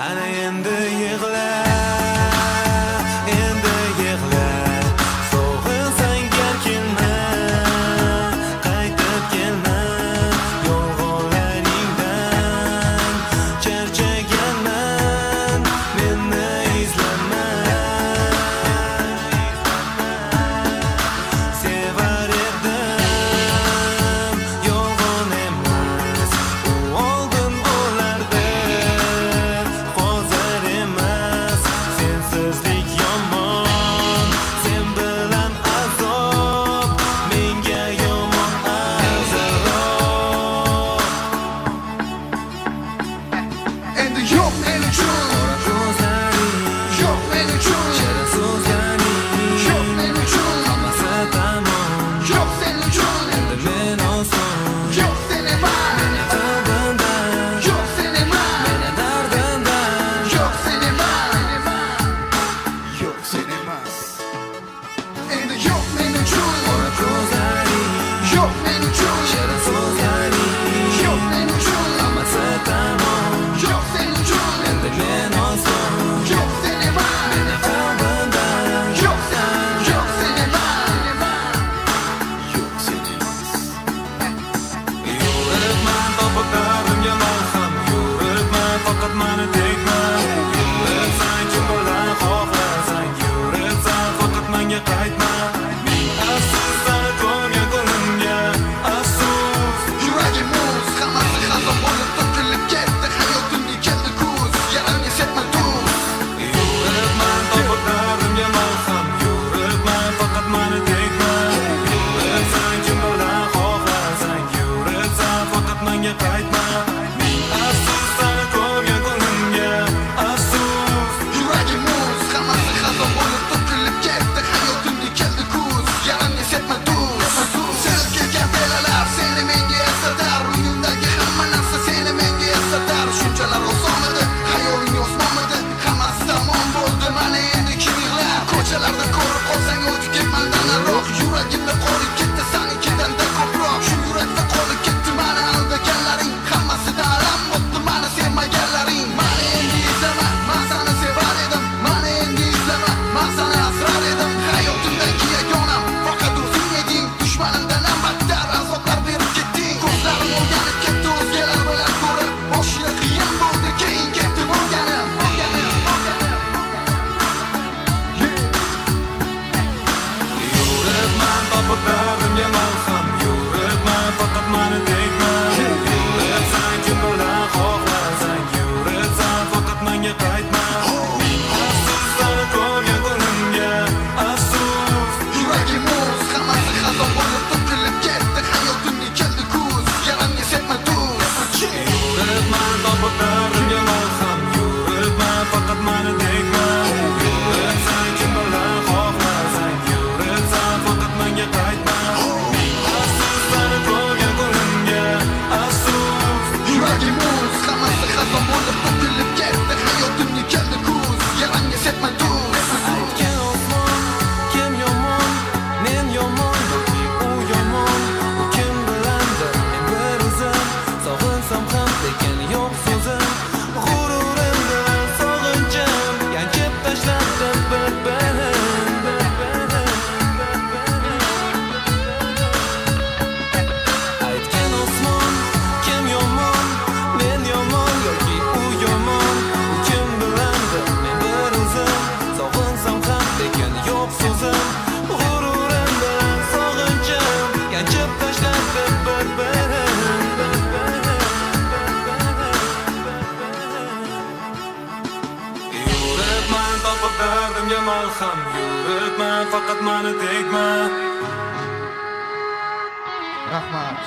Ana endi yig'la, endi yig'la, sog'insang kelma, qaytib kelma, yolg'onlaringdan charchaganman, meni izlama. Sevar edim, yolg'on emas, u oldin bo'lardi, hozir emas. Sensizlik yomon, sen bilan azob, menga yomon azob. Endi yo'q men uchun, Qora ko'zlaring, yo'q men uchun, shirin so'zlaring, yo'q men uchun, hammasi tamom. Yo'q sen uchun, Endi men oson, yo'q sen emas, meni qalbimdan, yo'q sen emas, meni dardimdan. Yo'q sen emas, yo'q sen emas. Endi yo'q men uchun, Qora ko'zlaring, yo'q men uchun, shirin so'zlaring, yo'q men uchun, hammasi tamom. Yo'q sen uchun, Endi men oson, yo'q sen emas, meni qalbimdan, yo'q sen, yo'q sen emas, yo'q sen emas. Yuribman topib dardimga malham, yuribman faqat mani tegma. Yuribsan kim bilan xohlasang, yuribsan faqat menga qaytma. Ming afsus seni ko'rgan kunimga, afsus. Yuragim muz, hammasi xazon bo'lib to'kilib ketdi. Hayotimga keldi kuz, yaramga sepma tuz. Yuribman topib dardimga malham, yuribman faqat mani tegma. Yuribsan kim bilan xohlasang, yuribsan faqat menga qaytma. Ming afsus seni ko'rgan kunimga, afsus. Yuragim muz, hammasi xazon bo'lib to'kilib ketdi. Hayotimga keldi kuz, yaramga sepma tuz. Sevib kelgan belalar seni menga eslatar, uyimdagi hamma narsa seni menga eslatar. Shunchalar oson edi, xayoling osmonmidi? Hammasi tamom bo'ldi, mana endi kim yig'lar? Ko'chalarda ko'rib qolsang o'tib ketmandan aroq. Yuragimda qolib ketdi sanikidan-da ko'proq. Shu yurakda qolib ketdi mani aldaganlaring. Hammasidan alam o'tdi mani sevmaganlaring. Mani endi izlama, man seni sevar edim. Mani endi izlama, man seni asrar edim. Hayotimdagi yagonam faqat o'zing eding. Dushmanimdan ham battar azoblar berib ketding. Ko'zlarim o'rganib ketdi o'zgalar bilan ko'rib. Boshida qiyin bo'ldi, keyin ketdi o'rganib. Yuribman topib dardimga malham, yuribman faqat mani tegma. Yuribsan kim bilan xohlasang, yuribsan faqat menga qaytma. Ming afsus seni ko'rgan kunimga, afsus. Yuragim muz, hammasi xazon bo'lib to'kilib ketdi. Hayotimga keldi kuz, yaramga sepma tuz. Yuribman topib dardimga malham, yuribman faqat mani tegma. Yuribsan kim bilan xohlasang, yuribsan faqat menga qaytma. Ming afsus seni ko'rgan kunimga, afsus. Yuragim muz, hammasi xazon bo'lib to'kilib ketdi. Hayotimga keldi kuz, yaramga sepma tuz. Aytgin osmon, kim yomon, men yomon yoki u yomon? U kim bilandir, men bir o'zim, sog'insam ham lekin yo'q so'zim. G'ururim bilan sog'inchim yanchib tashlabdi bir-birin. Aytgin osmon, kim yomon, men yomon yoki u yomon? U kim bilandir, men bir o'zim, sog'insam ham lekin yo'q so'zim. G'ururim bilan sog'inchim yanchib tashlabdi bir-birin. Yuribman topib dardimga malham, yuribman faqat mani tegma. Rahmat.